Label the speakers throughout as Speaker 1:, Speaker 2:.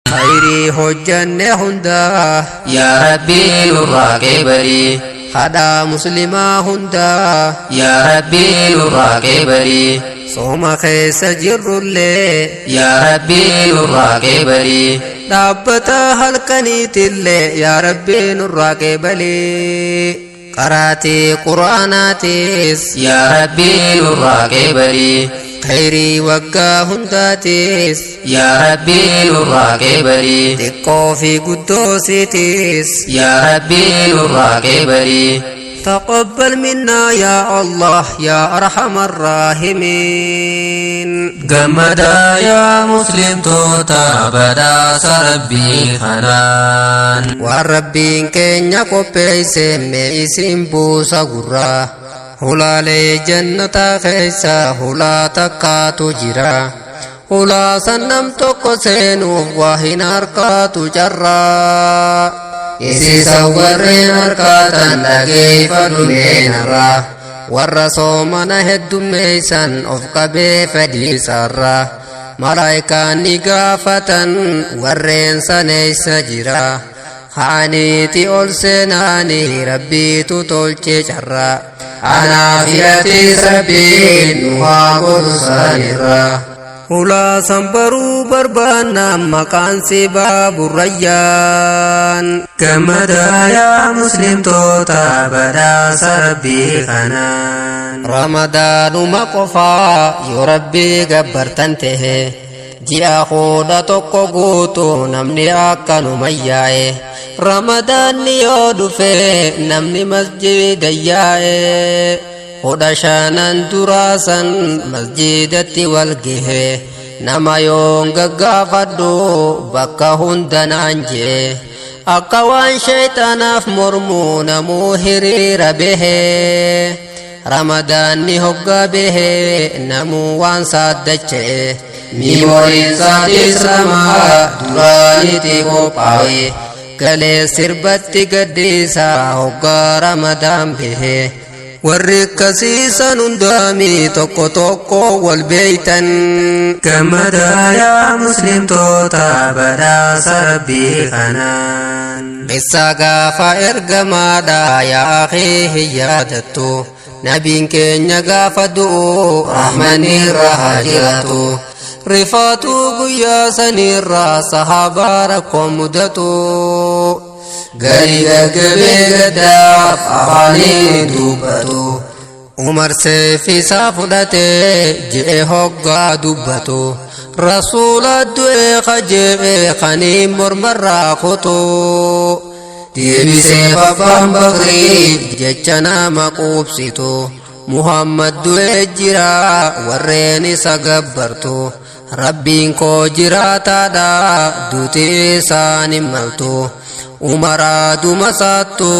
Speaker 1: Khayrii hojjanne hundaa.
Speaker 2: Yaa Rabbii nurraa qeebalii.
Speaker 1: Kadhaa muslimaa hundaa.
Speaker 2: Yaa Rabbii nurraa qeebalii.
Speaker 1: Sooma keessa jirrullee.
Speaker 2: Yaa Rabbii nurraa qeebalii.
Speaker 1: Dhaabbata halkaniitillee yaa Rabbii nurraa qeebalii. Qaraatii Qur'aanaatis.
Speaker 2: Yaa Rabbii nurraa qeebalii.
Speaker 1: Khayrii waggaa hundaatis.
Speaker 2: Yaa Rabbii nurraa qeebalii.
Speaker 1: Xiqqoo fi guddoosiitis.
Speaker 2: Yaa Rabbii nurraa qeebalii.
Speaker 1: تقبل منا يا الله يا أرحم الراحمين.
Speaker 2: Gammadaa yaa muslimtoota badhaasa Rabbii kanaan.
Speaker 1: Waan Rabbiin keenya qopheesse mee isin buusa gurraa. Hulaalee jannataa keessa hulaa takkaatu jira. Hulaa san nam tokko seenuuf waa hin harkaatu carraa. Isiisa warreen harkaatan dhageeffadhu meenarraa. Warra soomana heddummeeysan of qabee fedhiisarraa. Malaayikaan ni gaafatan warreen saneeysa jira. Haaniiti ol seenaanii Rabbiitu tolchee carraa. Anaa fi atis Rabbiin nu haa godhu sanirraa. Hulaa san baruu barbaannaan maqaan si Baaburrayyaan.
Speaker 2: Gammadaa yaa muslimtoota badhaasa Rabbii kanaan.
Speaker 1: Ramadaanuma qofaa yoo Rabbii gabbartan tahe, ji'a 11 guutuu namni akkanuma yaa'e. Ramadaanni yoo dhufe namni masjida yaa'e. 15n duraa san masjidatti wal gahe. Nama yoon gaggaafadhu bakka hunda naan jee. Akka waan shayxaanaaf mormuu namuu hiriira bahe. Ramadaanni hoggaa bahe namuu waan saaddacha'e. Miimooriin isaatis ramaa duraanitti qophaa'e. Galee sirbatti gaddiisaa hoggaa Ramadaan bahe. Warri akkasiisan hundaami tokko tokko wal beeytan.
Speaker 2: Gammadaa yaa muslimtoota badhaasa Rabbii kanaan.
Speaker 1: Qissaa gaafa ergamaadha yaa akhii hin yaadattu. Nabiin keenya gaafa du'u rahmanni irra haa jiraatu. Rifaatuu guyyaa saniirraa sahaabaa rakkoo mudatu. Gari gaggabee gaddaaf afaaniin dubbatu. Umar seefisaa fudhatee je'e hoggaa dubbatu. Rasuula du'ee kajee'e kaniin mormarraa kutu. Deebisee Abbaan Bakrii jecha nama quubsitu. Muhammad du'ee jira warreen isa gabbartu. Rabbiin koo jiraataadha duuti isaan hin maltu. Umaraa duma saattu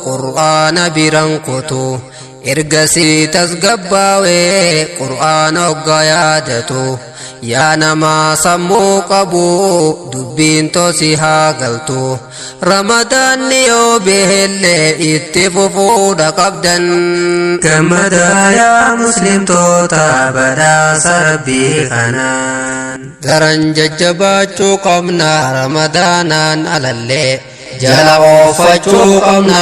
Speaker 1: Qur'aana biran kutu. Ergasii tasgabbaawee Qur'aana hoggaa yaadatu. Yaa namaa sammuu qabu dubbiin tosi haa galtu. Ramadaanni yoo beellee itti fufuudha qabdan.
Speaker 2: Gammadaa yaa muslimtoota badhaasa Rabbii kanaan.
Speaker 1: Daran jajjabaachuu qabna Ramadaanaan alallee. Jala oofachuu qabna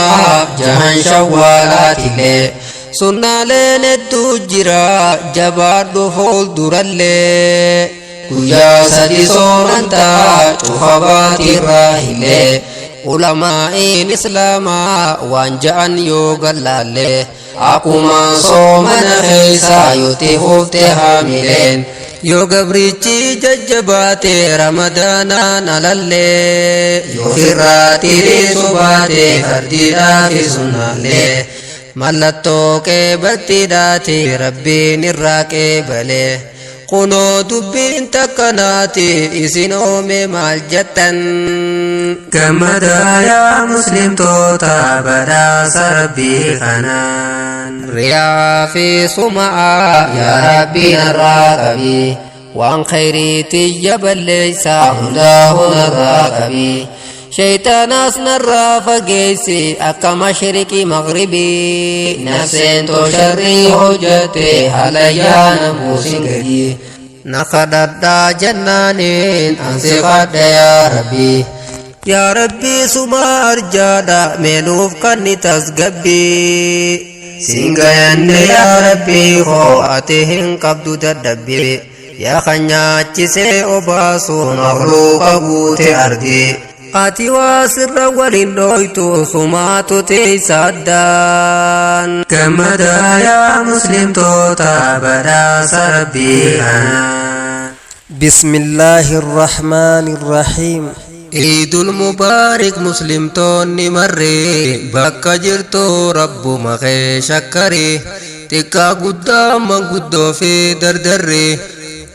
Speaker 1: jahan shawwaalaatillee. Sunnaaleen hedduu jira jabaadhu fuuldurallee. Guyyaa sadi soomantaa cufa baatirraa hillee. Ulamaa'iin Islaamaa waan ja'an yoo gallaallee. Akkuma soomana keessaa yooti fufte haamileen. Yoo gabrichi jajjabaate Ramadaanaan alallee. Yoo firraa tiriisu baate fardiidhaa fi sunnaallee. Mallattoo qeebattiidhaati Rabbiin irraa qeebalee. Kunoo dubbiin takkanaati isin oome maal jettan.
Speaker 2: Gammadaa yaa muslimtoota badhaasa Rabbii kanaan.
Speaker 1: Riyaa fi suma'aa yaa Rabbii narraa qabi. Waan khayriitti jaballeessaa hundaa'u narraa qabi. Shayxaanaas narraa fageessi akka mashriqii maghribii. Nafseen too sharrii hojjette halayyaa na buusin gadi.
Speaker 2: Na kadhadhaa jennaaniin ansi kadhe yaa Rabbii. Yaa Rabbii suma arjaadha meenuuf kanni tasgabbii. Singayanne yaa Rabbii koo ati hin qabdu dadhabbii. Yaa kan nyaachisee obaasu makhluuqa guute ardi. Ati waa sirra waliin dhooytu sumaatu teessa addaan.
Speaker 1: Gammadaa yaa muslimtoota badhaasa Rabbii kanaan.
Speaker 3: بسم الله الرحمن الرحيم.
Speaker 2: Iidul Mubaarik muslimtoonni marree bakka jirtu rabbuma kee shakkaree xiqqaa guddaa manguddoo fi dardarree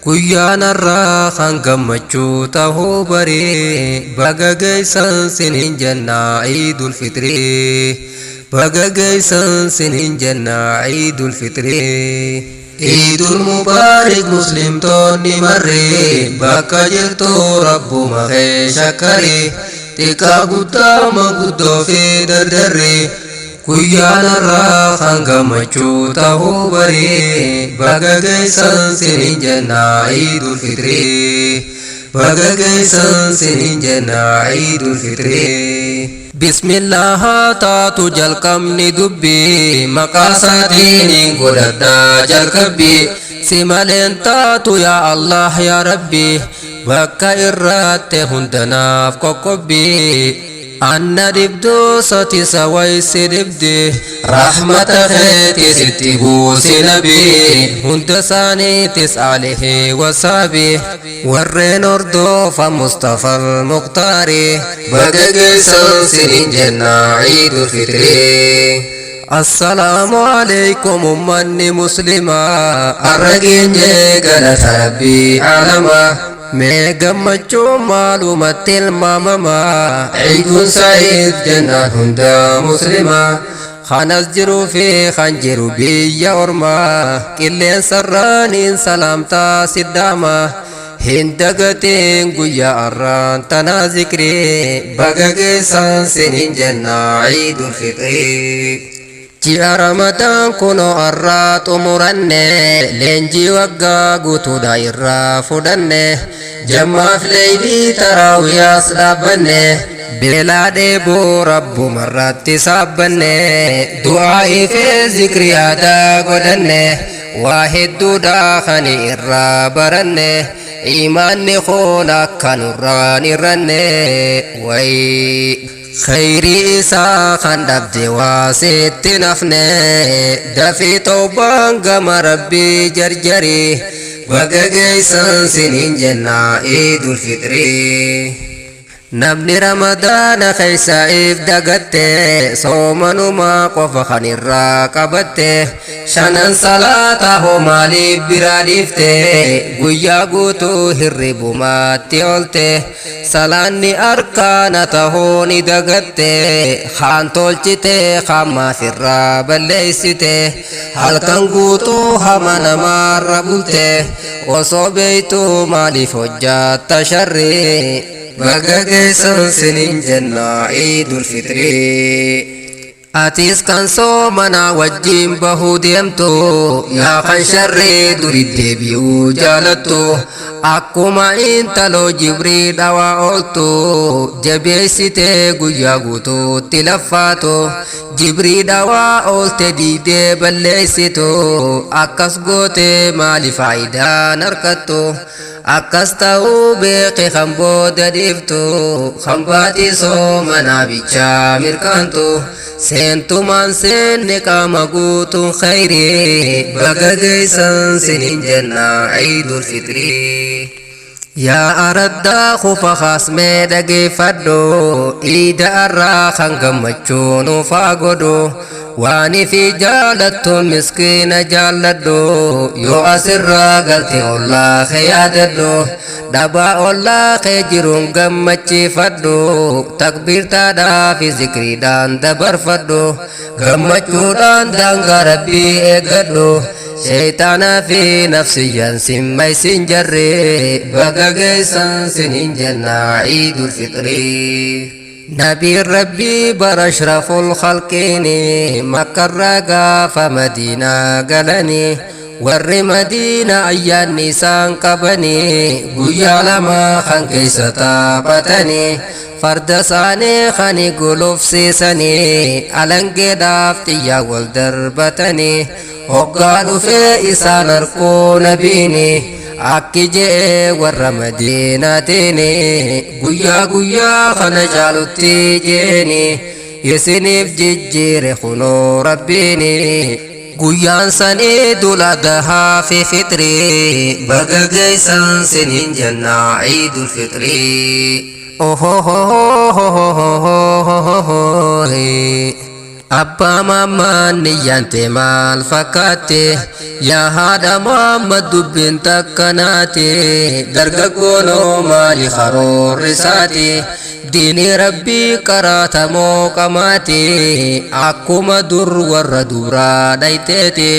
Speaker 2: guyyaan har'aa kan gammachuu tahuu baree baga geessan sinin jennaa Iidul Fitrii, baga geessan sinin jennaa Iidul Fitrii. Iidul Mubaarik muslimtoonni marree bakka jirtu rabbuma kee shakkaree xiqqaa guddaa manguddoo fi dardarree guyyaan har'aa kan gammachuu tahuu baree baga geessan sinin jennaa Iidul Fitrii, baga geessan sinin jennaa Iidul Fitrii. Bismillah taatu jalqabni dubbii maqaa isaatiin godhadhaa jalqabbii si maleen taatu yaa Allah yaa Rabbi bakka irratti hundanaaf qoqqobbii anna dhibduu sati waysi dhibdi rahmata keeti sitti buusi nabii hunda isaaniitis alihi wasaabi warreen hordofa Mustafa al-Muqtaari baga geessan sinin jennaa Iidul Fitrii. Assalaamu alaikum ummanni muslimaa har'a geenye galata Rabbii alamaa mee gammachuu maalumatti ilmaamamaa ciiduun sa'iid jennaan hunda muslimaa kanas jiruu fi kan jiru biyya ormaa qilleensarraaniin salaamtaa siddaama hin dagateen guyyaa arraan tanaa zikrii baga geessan sinin jennaa Iidul Fitrii. Ji'a Ramadaan kunoo har'aa xumuranne leenjii waggaa guutuudha irraa fudhanne jammaaf leeylii taraawiyaas dhaabbanne beelaa dheebuu rabbumarratti saabbanne du'aa'ii fi zikrii aadaa godhanne waa hedduudha kan irraa baranne imaanni kun akka nurraan irranne wayii. Khayrii isaa kan dhabde waa sitti nafne dafii tawbaan gama Rabbii jarjarii baga geessan sinin jennaa Iidul Fitrii. Namni Ramadaana keessa if dagatte soomanumaa qofa kan irraa qabatte shanan salaata hoo maaliif biraa dhiifte guyyaa guutuu hirribumaatti oolte salaanni arkaana tahuu ni dagatte kaan tolchite kaan maafirraa balleessite halkan guutuu hama namaarra bulte osoo beeytuu maaliif hojjatta sharrii baga geessan sinin jennaa Iidul Fitrii. Atis kan soomanaa wajjin bahuu deemtu yaa kan sharree duri deebi'uu jaalattu akkuma intaloo jibrii dhawaa ooltu jabeessitee guyyaa guutuutti laffaatu jibrii dhawaa oolte diidee balleessitu akkas goote maali faayidaan harkattu akkas ta'uu beeke kan booda dhiiftu kan baatii soomanaa bichaa mirkaantu seentumaan seenne qaama guutuun khayrii baga geessan sinin jennaa Iidul Fitrii. Yaa araddaa kufa kaasmee dhageeffadhu iida arraa kan gammachuu nuufaa godhu waan fi jaalattu miskiina jaalladhu yoo asirraa galte ollaa kee yaadadhu dhabaa ollaa kee jiruun gammachiifadhu takbiirtaadhaa fi zikriidhaan dabarfadhu gammachuudhaan daangaa Rabbii eeggadhu shayxaanaa fi nafsiyyaan simmaysin jarre baga geessan sinin jennaa Iidul Fitrii. Nabiin Rabbii bara ashraful khalqiini makkarraa gaafa Madiinaa galanii Warri Madiina ayyaanni isaan qabanii guyyaa lama kan keessa taphatanii farda isaanii kan gulufsiisanii alangeedhaaf xiyyaa wal darbatanii hoggaa dhufee isaan arkuu nabiini akki je'ee warra Madiinaatiin guyyaa guyyaa kana caalutti jeeni isiniif jijjiire kunoo rabbiini. Guyyaan san Iidul Adhaa fi Fixrii baga geessan sinin jennaa Iidul Fixrii. Abbaa maammaan niyyaan tee maal fakkaatte yaa haadha Muhammad dubbiin takkanaate dargaggoonoo maali karoorri isaati diinii rabbii qaraatamoo qamaati akkuma dur warra duraa dhayteeti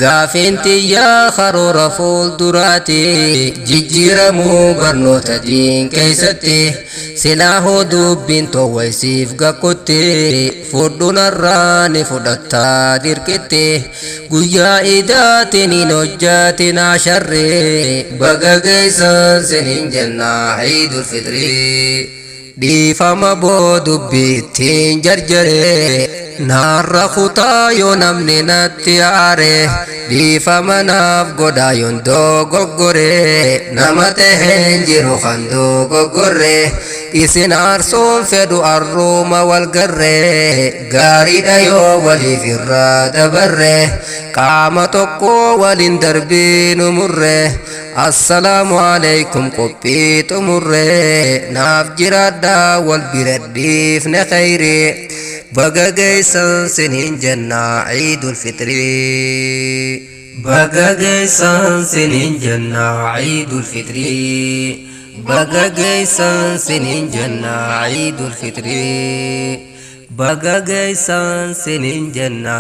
Speaker 2: gaafiin tiyyaa karoora fuulduraati jijjiiramuu barnoota diin keessatti silaahoo dubbiin toowwaysiif gakkutti fudhunarraa ni fudhattaa dirqitti guyyaa idaatiin hin hojjatinaa sharri baga geessan sinin jennaa Iidul Fixrii. Dhiifama boo dubbiittiin jarjare naarra kutaa yoo namni natti aare dhiifama naaf godhaa yoon dogoggore nama taheen jiru kan dogoggorre isin aarsuun fedhu arruuma wal garre gaariidha yoo waliif irraa dabarre qaama tokko waliin darbiinu murre assalaamu alaikum qophii xumurre naaf jiraadhaa wal bira dhiifne khayri baga geessan sinin jennaa Iidul Fixrii. Baga geessan sinin jennaa Iidul Fixrii. Baga geessan sinin jennaa Iidul Fixrii. Baga geessan sinin jennaa.